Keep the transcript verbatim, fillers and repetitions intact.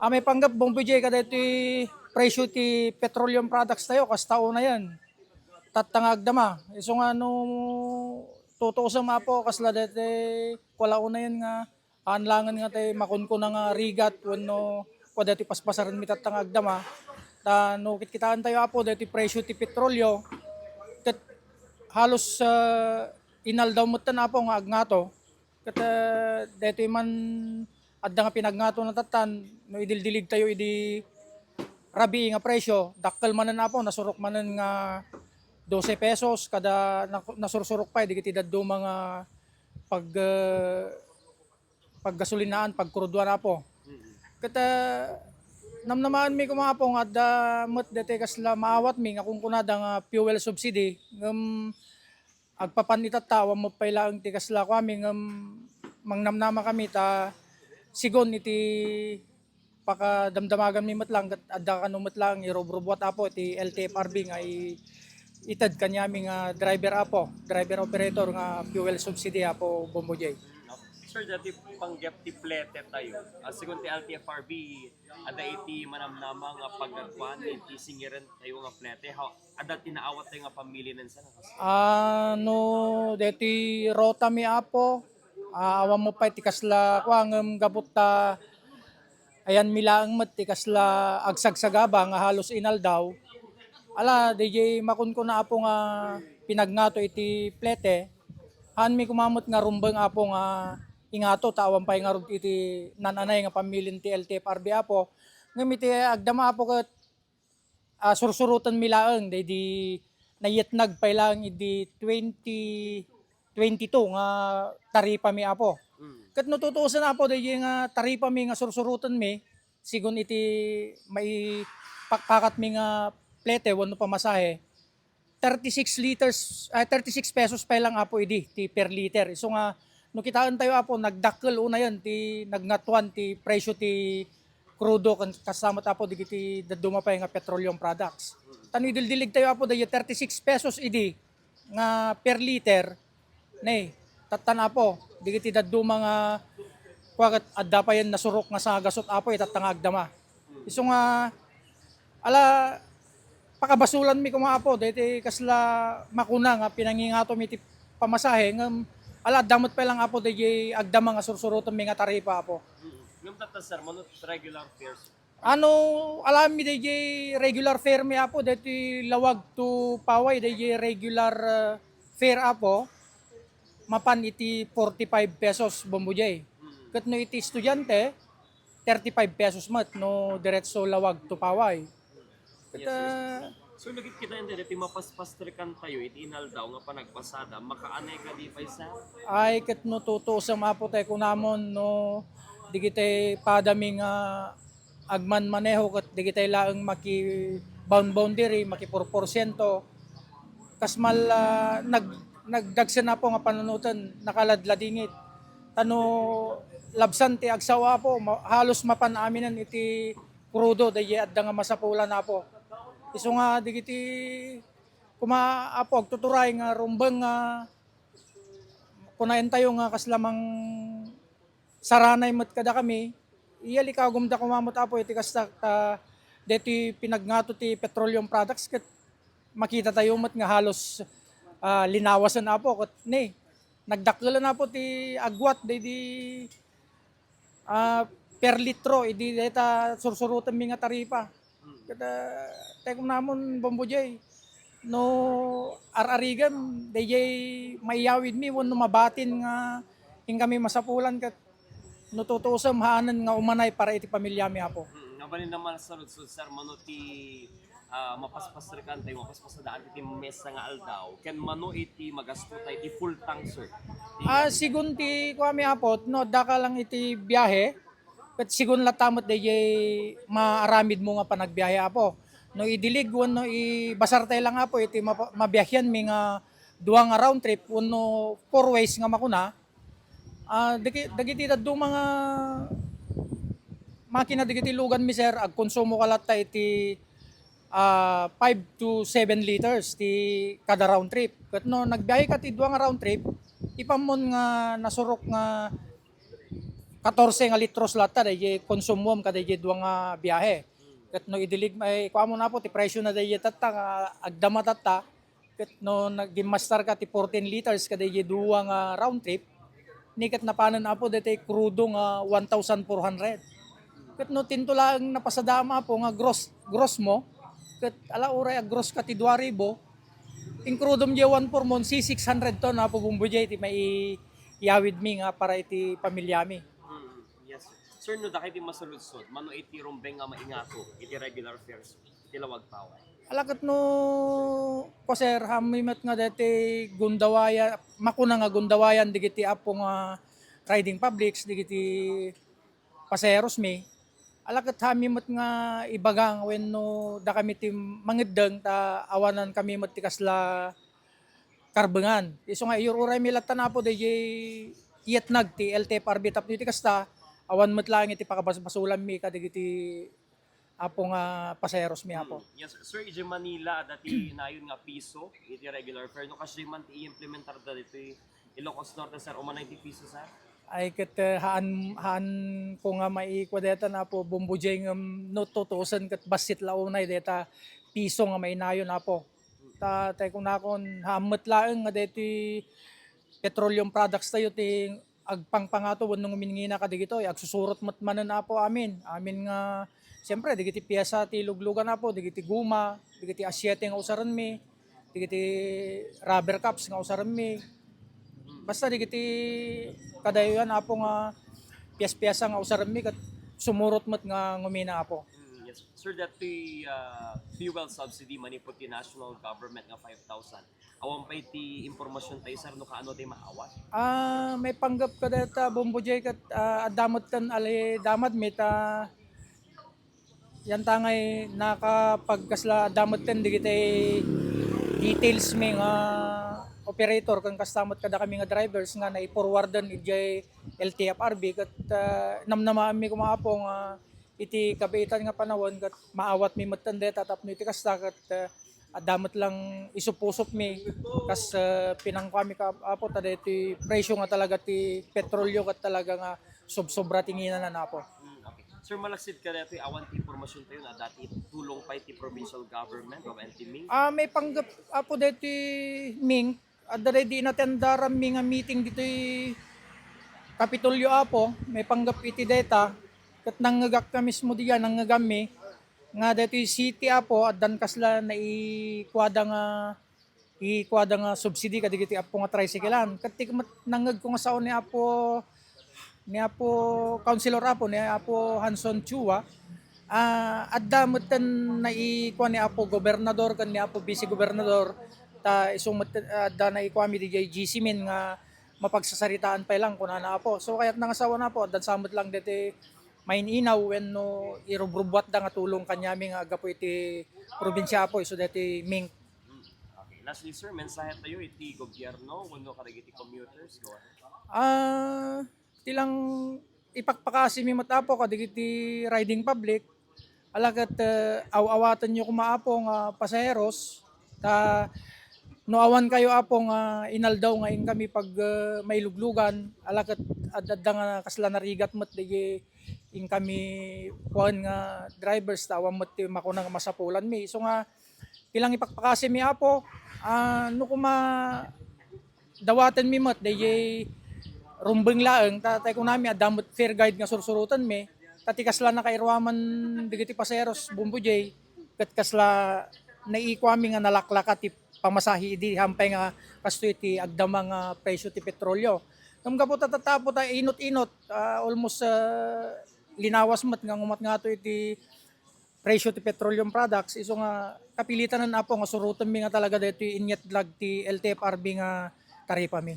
Ah, maipanggep, Bombo J, kadaytoy presyo ti petroleum products tayo, kasta unayen. Tatta nga agdama. Isu nga no tutuosem, Apo, kasla daytoy kuala unayen nga, haan langen nga tay makunkuna nga rigat wenno kua daytoy paspasarenmi tatta nga agdama. Ta no kitkitaentayo, Apo, daytoy presyo ti petrolyo, ket halos, ah, inaldaw metten, Apo, nga agngato. Ket, ah, daytoy man adda nga pinagngatona tattan, no idildiligtayo idi rabii nga presyo, dakkel manen, Apo, nasurok manen nga dose pesos kada na-, nasursurok pay dagiti dadduma nga pag-, ah, paggasolinaan, pagkruduan, Apo. Ket, ah, namnamaenmi koma, Apo, nga adda met daytoy kasla maawatmi nga kunkunada nga fuel subsidy, ngem agpapan itatta, awan met pay laeng ti kasla kuami, ngem mangnamnama kami ta sigun iti pakadamdamaganmi met lang ket adda kano met lang irubrubuat, Apo, ti L T F R B nga i-, ited kaniami nga driver, Apo, driver operator nga fuel subsidy, Apo, Bombo J. Sir, daytoy panggep ti plete tayo. Ah, sigun ti L T F R B, adda iti manamnama nga pagkuan iti singiren tayo nga plete. How, adda ti naawat tayo nga pamilya nen sana? Ah, no, deti rota mi, Apo. Ah, awan mo pay ti kasla kua, ngem gapu ta ayanmi laeng met ti kasla agsagsagaba nga halos inaldaw. Ala, D J, makunkuna, Apo, nga pinagngato iti plete. Haanmi koma met nga rumbeng, Apo, nga ingato ta awan pay ngarud iti nan-anay nga pamilien ti L T F R B, Apo. Ngem iti agdama, Apo, ket ah, sursurotenmi laeng daydi nayetnag pay laeng idi twenty twenty-two nga taripami, Apo. Mm. Ket no tutuosen, Apo, daydi nga taripami nga sursurotenmi, sigun iti maipakpakatmi nga plete wenno pamasahe, thirty-six liters, ah, thirty-six pesos pay lang, Apo, idi ti per liter. Isu nga no kitaentayo, Apo, nagdakkel unayen ti nagngatwan ti presyo ti krudo ken kasta met, Apo, dagiti dadduma pay nga petroleum products. Ta no idildiligtayo, Apo, daydi thirty-six pesos idi nga per liter, ne, tattan, Apo, dagiti dadduma nga kua ket adda payen nasurok nga sangagasut, Apo, itatta nga agdama. Isu nga, ala, pakabasulanmi koma, Apo, daydi kasla makuna nga pinangingatomi ti pamasahe, ngem ala, adda met pay lang, Apo, daydi agdama nga sursurotenmi nga taripa, Apo. Mm. Ngem tatta, sir, mano regular fares? Ano, alanmi daydi regular fare mi, Apo, daydi lawag to Paway, daydi regular, ah, fare, Apo, mapan iti forty-five pesos, Bombo Jay. Mm. Ket no iti estudiante, thirty-five pesos met no diretso lawag to Paway. Ket, yes, yes, ah, sir. So, nagkita iti mapaspastrikan tayo iti inaldaw nga panagbasada, makaanay kadi pay sa? Ay, ket no tutuosem, Apo, tay kunamon, no, digitay padami nga agmanmaneho ket digitay laeng maki-bound boundary, maki-four porsyento. Kas mal-, ah, nag-, nagdagsen, Apo, nga panunoten, nakaladladingit. Ta no labsan ti agsao, Apo, ma-, halos mapan aminen iti krudo, daydi adda nga masapulan, Apo. Isu nga digiti koma, Apo, agtuturay nga rumbeng nga kunaentayo nga kasla mangsaranay met kadakami, iya, likagumda koma met, Apo, iti kasta, ta deti pinagngato ti petroleum products ket makitatayo met nga halos, ah, linawasen, Apo, ket ne, nagdakkelen, Apo, ti agwat daydi, ah, per litro idi dayta sursurotenmi nga taripa. Ket, ah, tay kunamon, Bombo Jay, no ar-arigem, dayjay maiyawidmi wenno mabatin nga inkami masapulan ket no tutuosem, haanen nga umanay para iti pamilyami, Apo. Mm, nga balin naman sa ludsod, sir, mano ti, ah, mapaspastrikan tayo, mapaspasadaan iti maysa nga aldaw, ken mano iti magasto tayo, iti full tank, sir? Ti Ah, sigun ti kuami, Apo, no, adda ka lang iti biyahe, ket sigun latta met dayjay maaramidmo nga panagbiyahe, Apo. No idilig wenno ibasar tayo lang, Apo, iti mapa-, mabiaheanmi nga dua nga round trip wenno four ways nga makuna, ah, dagi-, dagiti dadduma nga makina dagiti luganmi, sir, agkonsumo ka latta iti, ah, five to seven liters ti kada round trip. Ket no nagbiyahe ka ti dua nga round trip, ipammon nga nasurok nga katorse nga litros latta daydi konsumuem kadaydi dua nga biahe. Ket no idilig, eh, kuamon, Apo, ti presyo na daydi tatta nga agdama tatta, ket no nagimmastar ka ti fourteen liters kadaydi dua nga round trip, ni ket napanen, Apo, daytoy krudo nga one thousand four hundred. Ket no tinto laeng napasadaam, Apo, nga gross, gross mo, ket ala uray ag-gross ka ti dua ribu, inkrudom di one four mo, si six hundred ton, Apo Bombo Jay, ti maiyawidmi nga para iti pamilyami. Mm, yes, sir. Sir, no dakay ti masaludsod, mano iti rumbeng nga maingato iti regular fares iti lawag paway? Ala ket no, ko, sir, haanmi met nga daytoy gundawaya-, makuna nga gundawayan digiti apo nga riding publics, digiti pasaheros mi. Ala ket haanmi met nga ibaga nga wenno dakami ti mangeddeng ta awanan kami met ti kasla karbengan. Isu nga iyur-uraymi latta, Apo, daydi iyatnag ti L T F R B tapno iti kasta, awan met laeng iti pakabasbasolanmi kadagiti apo nga pasaheros mi, Apo. Hmm. Yes, sir, idiay Manila, adda ti nayon nga piso iti regular fare. No, kasdiay man ti i-implementar da ditoy Ilocos Norte, sir, umanoy ti piso, sir? Ay, ket, eh, haan, haan ko nga maikua dayta, Apo Bombo Jay, ngem no tutuosen ket bassit la unay dayta piso nga mainayon, Apo. Ta, tay kunakon, haan met laeng nga daytoy petroleum products tayo ti agpangpangato wenno ngumingina kadagitoy. Agsusurot met manen, Apo, amin. Amin nga, siyempre, dagiti piyesa ti luglugan, Apo, dagiti guma, dagiti asiete nga usarenmi, dagiti rubber caps nga usarenmi. Basta dagiti kadayoan, Apo, nga piyas-piyasa nga usarenmi ket sumurot met nga ngumina, Apo. Mm, yes. Sir, datoy, ah, fuel subsidy manipud ti national government nga five thousand. Awan pay ti impormasyon tayo, sir, no kaano ti maawat? Ah, maipanggep kadayta, Bombo Jay, ket, ah, adda metten ali damadmi ta, yantangay nakapagkasla, adda metten digitay details mi nga operator ken kasta met kadakami nga drivers nga nai-forwarden idiay L T F R B ket, ah, namnamaenmi koma, Apo, nga iti kabiitan nga panawen ket maawatmi metten dayta tapno iti kasta ket, eh, adda met lang isupusopmi kas, eh, pinangkuami ka, Apo, ta daytoy presyo nga talaga ti petrolyo ket talaga nga sobsobra ti nginana, Apo. Mm, okay. Sir, malaksid kadaytoy, awan ti impormasyon tayo no adda ti tulong pay ti provincial government o N T M I N G? Ah, maipanggep, Apo, daytoy M I N G, adda daydi inatendaranmi nga meeting ditoy Kapitolyo, Apo, maipanggep iti dayta, ket nangngegak nga mismo diay, nangngegami nga daytoy city, Apo, addan kasla naikuada nga, ikuada nga subsidy kadagiti apo nga tricycle-an. Ket ti met nangngegko nga sao ni Apo ni Apo Councilor, Apo, ni Apo Hanson Chua, ah, adda metten naikua ni Apo Gobernador ken ni Apo Vice Gobernador, ta isu met, ah, adda naikuami diay G C min nga mapagsasaritaan pay lang, kunana, Apo. So, kayatna nga sao, Apo, addan sa met lang deti maininaw wenno irubrubbuatda nga tulong kaniami nga aggapu iti probinsia, Apo, isu deti M I N G. Hmm. Okay. Lastly, sir, mensahe tayo iti gobyerno wenno kadagiti commuters. Go ahead. Ah, Ti lang ipakpakasimi met, Apo, kadagiti riding public, ala ket, eh, aw-awatenyo koma, Apo, nga pasaheros, ta no awan kayo, Apo, nga inaldaw nga inkami pag, eh, mailuglugan, ala ket ad-, adda nga kasla narigat met dagiti inkami kuan nga drivers, ta awan met ti makuna nga masapulanmi. Isu nga, ti lang ipakpakasimi, Apo, ah, no koma dawatenmi met daydiay rumbeng laeng, ta, tay kunami, adda met fair guide nga sursurotenmi, ta ti kasla nakairuaman dagiti pasaheros, Bombo Jay, ket kasla naikuami nga nalaklaka ti pamasahe idi, hampay nga kastoy ti agdama nga presyo ti petrolyo. Ngem gapu ta, ta, Apo, ta inut-inut, ah, almost, ah, linawas met nga umat ngato iti presyo ti petroleum products, isu nga kapilitanen, Apo, nga surotenmi nga talaga daytoy inyatlag ti L T F R B nga taripami.